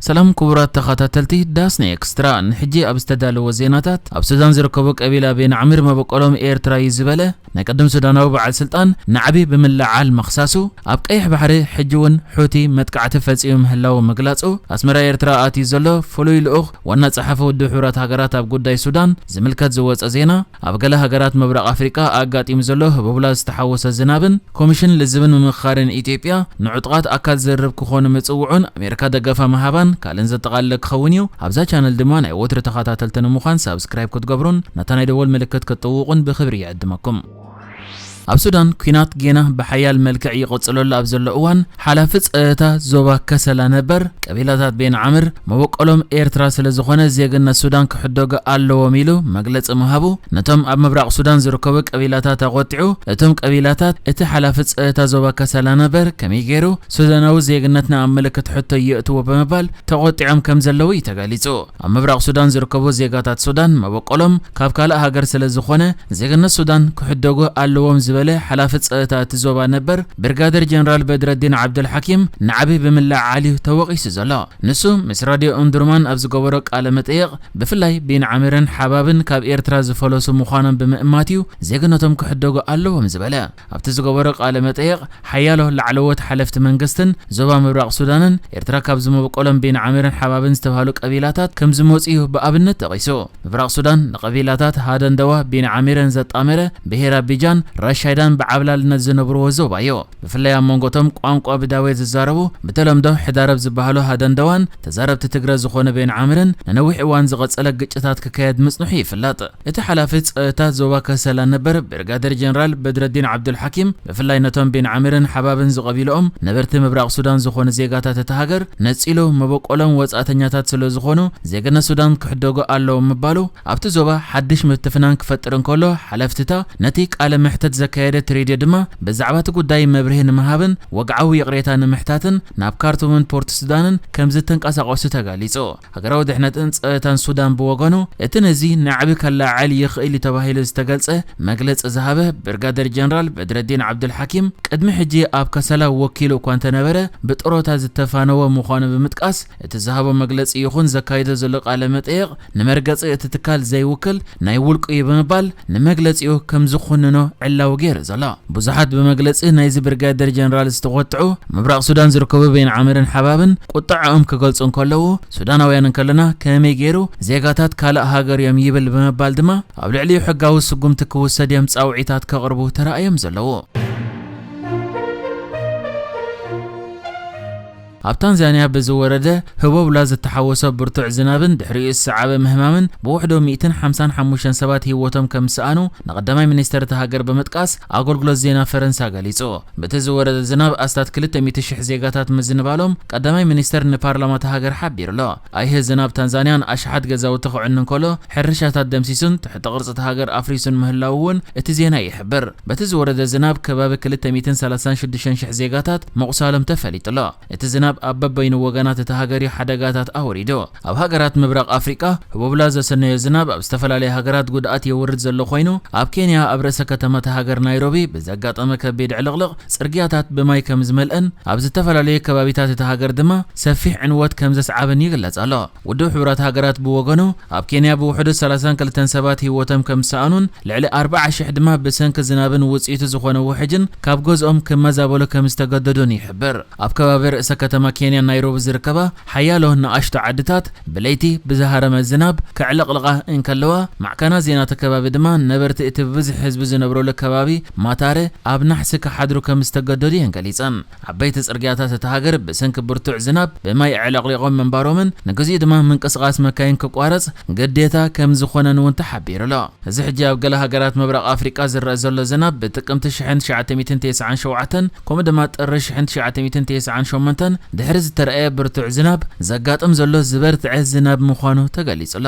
ሰላም ክቡራት ተኸታተልቲ ዳስና ኤክስትራ፣ ንሕጂ ኣብ ዝተዳለወ ዜናታት፣ ኣብ ሱዳን ዝርከቡ ቀቢላ ቤን ዓምር መበቆሎም ኤርትራ እዩ ዝበለ ናይ ቀደም ሱዳናዊ በዓል ስልጣን ናዕቢ ብምልዓል ምኽሳሱ፣ ኣብ ቀይሕ ባሕሪ ሕጂ እውን ሑቲ መጥቃዕቲ ፈጺሙ ምህላዉ ምግላጹ፣ ኣስመራ ኤርትራ ኣትዩ ዘሎ ፍሉይ ልኡኽ ዋና ጸሓፊ ውድብ ሕቡራት ሃገራት ኣብ ጉዳይ ሱዳን ዝምልከት ዝወጸ ዜና፣ ኣብ ገለ ሃገራት ምብራቕ ኣፍሪቃ ኣጋጢሙ ዘሎ ህቦብላ ዝተሓወሰ ዝናብን ኮሚሽን ልዝብን ምምኽኻርን ኢትዮጵያ ንዕጡቓት ኣካል ዝርርብ ክኾኑ ምጽውዑን ኣሜሪካ ደገፋ ምሃባን ካልእን ዘጠቓለለ ክኸውን እዩ። ኣብዛ ቻነል ድማ ናይ ወትሩ ተኸታተልቲ ንምዃን ሳብስክራይብ ክትገብሩን ነታ ናይ ደወል ምልክት ክትጥውቑን ብኽብሪ ይዕድመኩም። ኣብ ሱዳን ኲናት ጌና ብሓያል መልክዕ ይቕጽለሉ ኣብ ዘሎ እዋን፣ ሓላፊ ጸጥታ ዞባ ከሰላ ነበር ቀቢላታት ቤን ዓምር መበቆሎም ኤርትራ ስለ ዝኾነ ዜግነት ሱዳን ክሕደጉ ኣለዎም ኢሉ መግለጺ ምሃቡ፣ ነቶም ኣብ ምብራቕ ሱዳን ዝርከቡ ቀቢላታት ኣቖጢዑ፣ እቶም ቀቢላታት እቲ ሓላፊ ጸጥታ ዞባ ከሰላ ነበር ከመይ ገይሩ ሱዳናዊ ዜግነትና ኣብ ምልክት ሕቶ የእትዎ ብምባል ተቖጢዖም ከም ዘለዉ እዩ ተገሊጹ። ኣብ ምብራቕ ሱዳን ዝርከቡ ዜጋታት ሱዳን መበቆሎም ካብ ካልእ ሃገር ስለ ዝኾነ ዜግነት ሱዳን ክሕደጉ ኣለዎም ዝበለ ሓላፊ ጸጥታ እቲ ዞባ ነበር ብርጋደር ጀነራል በድረዲን ዓብደልሓኪም ናዕቢ ብምልዓል እዩ ተወቒሱ ዘሎ። ንሱ ምስ ራድዮ ኡምዱርማን ኣብ ዝገበሮ ቃለ መጠይቕ፣ ብፍላይ ቢን ዓሚርን ሓባብን ካብ ኤርትራ ዝፈለሱ ምዃኖም ብምእማት እዩ ዜግነቶም ክሕደጉ ኣለዎም ዝበለ። ኣብቲ ዝገበሮ ቃለ መጠይቕ፣ ሓያሎ ላዕለዎት ሓለፍቲ መንግስትን ዞባ ምብራቕ ሱዳንን ኤርትራ ካብ ዝመበቆሎም ቢን ዓሚርን ሓባብን ዝተባህሉ ቀቢላታት ከም ዝመጹ እዩ ብኣብነት ጠቒሱ። ምብራቕ ሱዳን ንቀቢላታት ሃደንደዋ፣ ቢን ዓሚርን ዘጣመረ ብሄር ኣቢጃን ራሻይዳን ብዓብላልነት ዝነብርዎ ዞባ እዩ። ብፍላይ ኣብ መንጎቶም ቋንቋ ብዳዌ ዝዛረቡ፣ ብተለምዶ ሕዳረብ ዝበሃሉ ሃደንደዋን ተዛረብቲ ትግረ ዝኾነ ቤን ዓምርን ንነዊሕ እዋን ዝቐጸለ ግጭታት ክካየድ ምጽንሑ ይፍለጥ። እቲ ሓላፊ ጸጥታ ዞባ ከሰላ ነበር ብርጋደር ጀነራል በድረዲን ዓብዱልሓኪም፣ ብፍላይ ነቶም ቤን ዓምርን ሓባብን ዝቐቢልኦም ነበርቲ ምብራቕ ሱዳን ዝኾኑ ዜጋታት እታ ሃገር ነጺሉ መበቆሎም ወጻእተኛታት ስለ ዝኾኑ ዜግነት ሱዳን ክሕደጉ ኣለዎም ምባሉ ኣብቲ ዞባ ሓድሽ ምትፍናን ክፈጥር እንከሎ፣ ሓለፍትታ ነቲ ቃለ መሕተት ዘካየደት ሬድዮ ድማ ብዛዕባ እቲ ጉዳይ መብርሂ ንምሃብን ወግዓዊ ይቕሬታ ንምሕታትን ናብ ካርቱምን ፖርት ሱዳንን ከም ዝተንቀሳቐሱ ተጋሊጹ። ሃገራዊ ድሕነትን ጸጥታን ሱዳን ብወገኑ፣ እቲ ነዚ ናዕቢ ከለዓዕል ይኽእል እዩ ተባሂሉ ዝተገልጸ መግለጺ ዝሃበ ብርጋደር ጀነራል በድረዲን ዓብዱልሓኪም፣ ቅድሚ ሕጂ ኣብ ከሰላ ወኪሉ እኳ እንተነበረ፣ ብጥሮታ ዝተፋነወ ምዃኑ ብምጥቃስ፣ እቲ ዝሃቦ መግለጺ ይኹን ዘካይዶ ዘሎ ቃለ መጠይቕ ንመርገጺ እቲ ትካል ዘይውክል ናይ ውልቁ እዩ ብምባል፣ ንመግለጺኡ ከም ዝኹንኖ ዕላዊ ገይሩ ዘሎ። ብዙሓት ብመግለጺ ናይዚ ብርጋደር ጀነራል ዝተቖጥዑ፣ ምብራቕ ሱዳን ዝርከቡ ቤን ዓምርን ሓባብን ቁጥዐኦም ክገልጹ እንከለዉ፣ ሱዳናውያን እንከለና ከመይ ገይሩ ዜጋታት ካልእ ሃገር እዮም ይብል ብምባል ድማ፣ ኣብ ልዕሊኡ ሕጋዊ ስጉምቲ ክውሰድ እዮም ጻውዒታት ከቕርቡ ተራእዮም ዘለዉ። ኣብ ታንዛንያ ብዝወረደ ህቦብላ ዝተሓወሶ ብርቱዕ ዝናብን ድሕሪኡ ዝሰዓበ ምህማምን ብውሕዱ ሚእትን ሓምሳን ሓሙሽተን ሰባት ህይወቶም ከም ዝሰኣኑ ንቐዳማይ ሚኒስተር እታ ሃገር ብምጥቃስ ኣገልግሎት ዜና ፈረንሳ ገሊጹ። በቲ ዝወረደ ዝናብ ኣስታት ክልተ ሚእቲ ሽሕ ዜጋታት ምዝንባሎም ቀዳማይ ሚኒስተር ንፓርላማ እታ ሃገር ሓቢሩ ኣሎ። ኣይሂ ዝናብ ታንዛንያን ኣሽሓት ገዛውቲ ክዕኑ እንከሎ፣ ሕርሻታት ደምሲሱን ትሕተ ቅርጺ እታ ሃገር ኣፍሪሱን ምህላዉ እውን እቲ ዜና ይሕብር። በቲ ዝወረደ ዝናብ ከባቢ ክልተ ሚእትን ሰላሳን ሽዱሽተን ሽሕ ዜጋታት ምቑሳሎም ተፈሊጡ ኣሎ። እቲ ዝናብ ኣብ በበይኑ ወገናት እታ ሃገር እዩ ሓደጋታት ኣውሪዱ። ኣብ ሃገራት ምብራቕ ኣፍሪቃ ህቦብላ ዘሰነዮ ዝናብ ኣብ ዝተፈላለያ ሃገራት ጉድኣት የውርድ ዘሎ ኮይኑ፣ ኣብ ኬንያ ኣብ ርእሰ ከተማ እታ ሃገር ናይሮቢ ብዘጋጠመ ከቢድ ዕልቕልቕ ጽርግያታት ብማይ ከም ዝመልአን ኣብ ዝተፈላለዩ ከባቢታት እታ ሃገር ድማ ሰፊሕ ዕንወት ከም ዘስዓበን ይግለጽ ኣሎ። ውድብ ሕቡራት ሃገራት ብወገኑ፣ ኣብ ኬንያ ብውሕዱ ሰላሳን ክልተን ሰባት ህይወቶም ከም ዝሰኣኑን ልዕሊ ኣርብዓ ሽሕ ድማ ብሰንኪ ዝናብን ውጽኢቱ ዝኾነ ውሕጅን ካብ ገዝኦም ክመዛበሉ ከም ዝተገደዱን ይሕብር። ኣብ ከባቢ ርእሰ ከተማ ኬንያ ናይሮቢ ዝርከባ ሓያሎ ንኣሽቱ ዓድታት ብለይቲ ብዝሃረመ ዝናብ ክዕለቕልቓ እንከለዋ፣ ማዕከናት ዜና እቲ ከባቢ ድማ ነበርቲ እቲ ብብዝሒ ህዝቢ ዝነብረሉ ከባቢ ማታረ ኣብ ናሕሲ ክሓድሩ ከም ዝተገደዱ እየን ገሊጸን። ዓበይቲ ጽርግያታት እታ ሃገር ብሰንኪ ብርቱዕ ዝናብ ብማይ ኣዕለቕሊቖም ምንባሮምን ንግዚኡ ድማ ምንቅስቓስ መካይን ክቋረጽ ግዴታ ከም ዝኾነን እውን ተሓቢሩ ኣሎ። እዚ ሕጂ ኣብ ገለ ሃገራት ምብራቕ ኣፍሪቃ ዝረአ ዘሎ ዝናብ ብጥቅምቲ ሽሕን ትሽዓተ ሚእትን ተስዓን ሸውዓተን ከምኡ ድማ ጥሪ ሽሕን ትሽዓተ ሚእትን ተስዓን ሸሞንተን ድሕሪ ዝተረኣየ ብርቱዕ ዝናብ ዘጋጥም ዘሎ ዝበርትዐ ዝናብ ምዃኑ ተገሊጹ ኣሎ።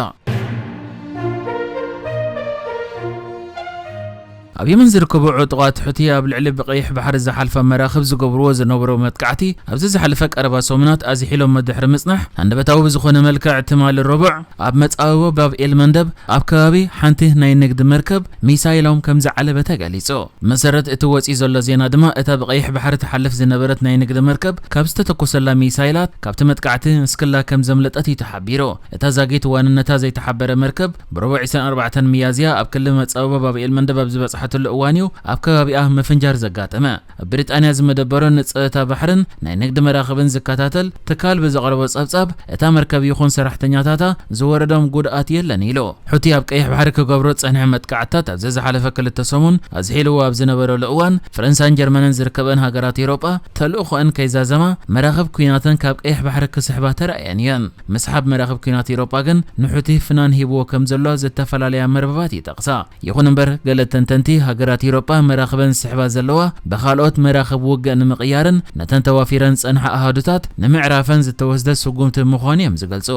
ኣብ የመን ዝርከቡ ዕጡቓት ሑቲ ኣብ ልዕሊ ብቐይሕ ባሕሪ ዝሓልፋ መራኽብ ዝገብርዎ ዝነበሩ መጥቃዕቲ ኣብዚ ዝሓለፈ ቀረባ ሰሙናት ኣዝሒሎም ድሕሪ ምጽናሕ፣ ሃንደበታዊ ብዝኾነ መልክዕ ትማሊ ረቡዕ ኣብ መጻብቦ ባብ ኤል መንደብ ኣብ ከባቢ ሓንቲ ናይ ንግድ መርከብ ሚሳይሎም ከም ዝዓለበ ተገሊጹ። መሰረት እቲ ወጺኡ ዘሎ ዜና ድማ፣ እታ ብቐይሕ ባሕሪ ትሓልፍ ዝነበረት ናይ ንግድ መርከብ ካብ ዝተተኮሰላ ሚሳይላት ካብቲ መጥቃዕቲ ንስክላ ከም ዘምለጠት እዩ ተሓቢሩ። እታ ዛጊት ዋንነታ ዘይተሓበረ መርከብ ብረቡዕ ዕስራን ኣርባዕተን ሚያዝያ ኣብ ክልል መጻብቦ ባብ ኤል መንደብ ኣብ ዝበጽሓትሉ እዋን እዩ ኣብ ከባቢኣ ምፍንጃር ዘጋጠመ። ኣብ ብሪጣንያ ዝመደበሮን ንጽህታ ባሕርን ናይ ንግድ መራኽብን ዝከታተል ትካል ብዘቕረቦ ጸብጻብ፣ እታ መርከብ ይኹን ሰራሕተኛታታ ዝወረዶም ጉድኣት የለን ኢሉ። ሑቲ ኣብ ቀይሕ ባሕሪ ክገብሮ ጸንሐ መጥቃዕትታት ኣብዚ ዝሓለፈ ክልተ ሰሙን ኣዝሒልዎ ኣብ ዝነበረሉ እዋን፣ ፈረንሳን ጀርመንን ዝርከበን ሃገራት ኤውሮጳ ተልእኾአን ከይዛዘማ መራኽብ ኲናተን ካብ ቀይሕ ባሕሪ ክስሕባ ተራእየን እየን። ምስሓብ መራኽብ ኲናት ኤውሮጳ ግን ንሑቲ ፍናን ሂብዎ ከም ዘሎ ዝተፈላለያ መርበባት ይጠቕሳ። ይኹን እምበር፣ ገለ ተንተንቲ፣ ሃገራት ኤውሮጳ መራኽበን ዝስሕባ ዘለዋ ብኻልኦት መራኽብ ውግእ ንምቕያርን ነተን ተዋፊረን ዝጸንሓ ኣሃዱታት ንምዕራፈን ዝተወስደ ስጉምቲ ምዃኑ እዮም ዝገልጹ።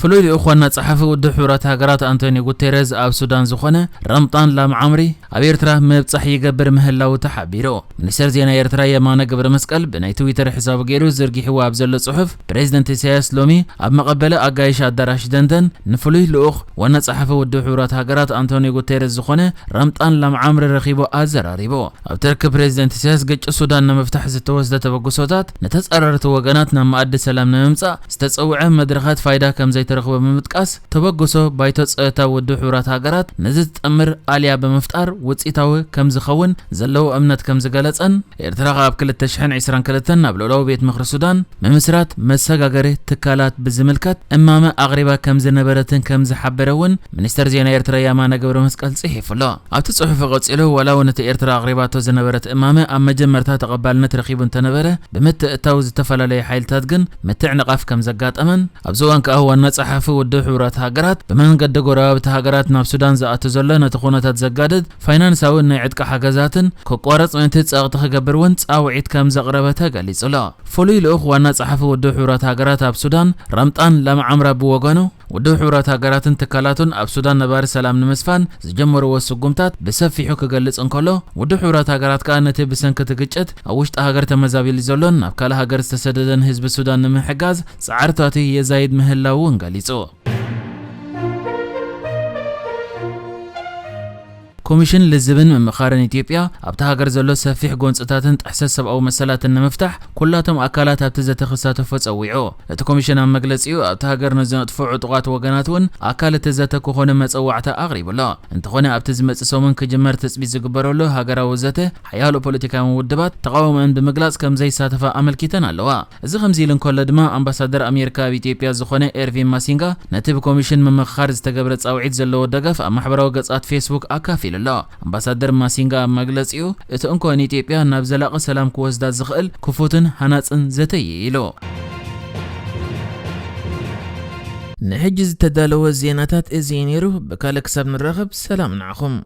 ፍሉይ ልኡኽ ዋና ጸሓፊ ውድብ ሕቡራት ሃገራት ኣንቶኒዮ ጉቴረዝ ኣብ ሱዳን ዝኾነ ረምጣን ላምዓምሪ ኣብ ኤርትራ ምብጻሕ ይገብር ምህላዉ ተሓቢሩ። ሚኒስተር ዜና ኤርትራ የማነ ገብረ መስቀል ብናይ ትዊተር ሕሳቡ ገይሩ ዝርጊሕዎ ኣብ ዘሎ ጽሑፍ፣ ፕሬዚደንት ኢሳያስ ሎሚ ኣብ መቐበሊ ኣጋይሽ ኣዳራሽ ደንደን ንፍሉይ ልኡኽ ዋና ጸሓፊ ውድብ ሕቡራት ሃገራት ኣንቶኒዮ ጉቴረዝ ዝኾነ ረምጣን ላምዓምሪ ረኺቡ ኣዘራሪቡ። ኣብቲ ርክብ ፕሬዚደንት ኢሳያስ ግጭት ሱዳን ንምፍታሕ ዝተወስደ ተበግሶታት ንተጻረርቲ ወገናት ናብ መኣዲ ሰላም ንምምጻእ ዝተጸውዐ መድረኻት ፋይዳ ከም ዘይተረኽቦ ብምጥቃስ፣ ተበግሶ ባይቶ ጸጥታ ውድብ ሕቡራት ሃገራት ነዚ ዝጥምር ኣልያ ብምፍጣር ውጽኢታዊ ከም ዝኸውን ዘለዎ እምነት ከም ዝገለጸን፣ ኤርትራ ከኣ ኣብ ክልተ ሽሕን ዕስራን ክልተን ናብ ልኡላዊ ቤት ምኽሪ ሱዳን ምምስራት መሰጋገሪ ትካላት ብዝምልከት እማመ ኣቕሪባ ከም ዝነበረትን ከም ዝሓበረ እውን ሚኒስተር ዜና ኤርትራ የማነ ገብረ መስቀል ጽሒፉ ኣሎ። ኣብቲ ጽሑፍ ቀጺሉ፣ ዋላ እውን እቲ ኤርትራ ኣቕሪባቶ ዝነበረት እማመ ኣብ መጀመርታ ተቐባልነት ረኺቡ እንተነበረ፣ ብምትእትታው ዝተፈላለዩ ሓይልታት ግን ምትዕንቓፍ ከም ዘጋጠመን፣ ኣብዚ እዋን ከኣ ዋና ጸሓፊ ውድብ ሕቡራት ሃገራት ብመንገዲ ጎረባብቲ ሃገራት ናብ ሱዳን ዝኣቱ ዘሎ ነቲ ኩነታት ዘጋድድ ፋይናንሳዊ ናይ ዕጥቂ ሓገዛትን ከቋርጽ ምእንቲ ጸቕጢ ክገብር እውን ጻውዒት ከም ዘቕረበ ተገሊጹ ኣሎ። ፍሉይ ልኡኽ ዋና ጸሓፊ ውድብ ሕቡራት ሃገራት ኣብ ሱዳን ረምጣን ላምዓምራ ብወገኑ፣ ውድብ ሕቡራት ሃገራትን ትካላቱን ኣብ ሱዳን ነባሪ ሰላም ንምስፋን ዝጀመርዎ ስጉምታት ብሰፊሑ ክገልጽ እንከሎ፣ ውድብ ሕቡራት ሃገራት ከኣ ነቲ ብሰንኪ እቲ ግጭት ኣብ ውሽጢ ሃገር ተመዛቢሉ ዘሎን ናብ ካልእ ሃገር ዝተሰደደን ህዝቢ ሱዳን ንምሕጋዝ ጻዕርታቱ የዛይድ ምህላዉ እውን ገሊጹ። ኮሚሽን ልዝብን ምምኻርን ኢትዮጵያ ኣብቲ ሃገር ዘሎ ሰፊሕ ጎንጽታትን ጥሕሰት ሰብኣዊ መሰላትን ንምፍታሕ ኩላቶም ኣካላት ኣብቲ ዘተ ክሳተፉ ጸዊዑ። እቲ ኮሚሽን ኣብ መግለጺኡ፣ ኣብቲ ሃገር ንዝነጥፉ ዕጡቓት ወገናት እውን ኣካል እቲ ዘተ ክኾኑ መጸዋዕታ ኣቕሪቡ ኣሎ። እንተኾነ፣ ኣብቲ ዝመጽእ ሰሙን ክጅመር ትጽቢት ዝግበረሉ ሃገራዊ ዘተ ሓያሎ ፖለቲካውያን ውድባት ተቓውሞአን ብምግላጽ ከም ዘይሳተፋ ኣመልኪተን ኣለዋ። እዚ ከምዚ ኢሉ እንከሎ ድማ፣ ኣምባሳደር ኣሜሪካ ኣብ ኢትዮጵያ ዝኾነ ኤርቪን ማሲንጋ ነቲ ብኮሚሽን ምምኽኻር ዝተገብረ ጻውዒት ዘለዎ ደገፍ ኣብ ማሕበራዊ ገጻት ፌስቡክ ኣካፊሉ ኣሎ። ኣምባሳደር ማሲንጋ ኣብ መግለጺኡ፣ እቲ እንኮ ንኢትዮጵያ ናብ ዘላቒ ሰላም ክወስዳ ዝኽእል ክፉትን ሃናጽን ዘተ እዩ ኢሉ። ንሕጂ ዝተዳለወ ዜናታት እዚ እዩ ነይሩ። ብካልእ ክሳብ ንራኸብ፣ ሰላም ንዓኹም።